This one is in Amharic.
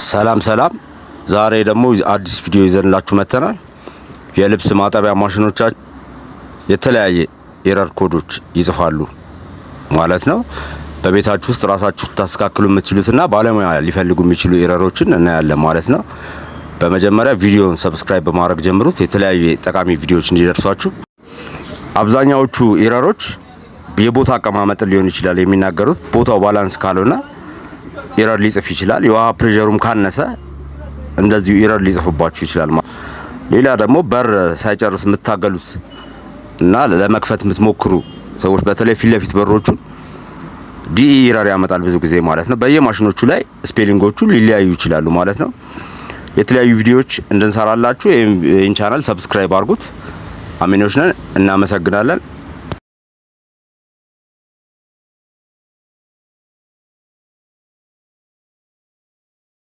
ሰላም ሰላም። ዛሬ ደግሞ አዲስ ቪዲዮ ይዘንላችሁ መጥተናል። የልብስ ማጠቢያ ማሽኖቻችን የተለያየ error ኮዶች ይጽፋሉ ማለት ነው። በቤታችሁ ውስጥ ራሳችሁ ልታስተካክሉ የምትችሉትና ባለሙያ ሊፈልጉ የሚችሉ error ኦችን እናያለን ማለት ነው። በመጀመሪያ ቪዲዮውን subscribe በማድረግ ጀምሩት፣ የተለያዩ ጠቃሚ ቪዲዮዎች እንዲደርሷችሁ። አብዛኛዎቹ error ኦች የቦታ አቀማመጥን ሊሆን ይችላል የሚናገሩት። ቦታው balance ካልሆነ error ሊጽፍ ይችላል። የውሃ pressure ኡም ካነሰ እንደዚሁ error ሊጽፍባችሁ ይችላል። ሌላ ደግሞ በር ሳይጨርስ የምትታገሉት እና ለመክፈት የምትሞክሩ ሰዎች፣ በተለይ ፊት ለፊት በሮቹን DE error ያመጣል ብዙ ጊዜ ማለት ነው። በየማሽኖቹ ላይ spelling ኦቹ ሊለያዩ ይችላሉ ማለት ነው። የተለያዩ ቪዲዮዎች እንድንሰራላችሁ ይህን channel subscribe አድርጉት። አሚኖች ነን። እናመሰግናለን።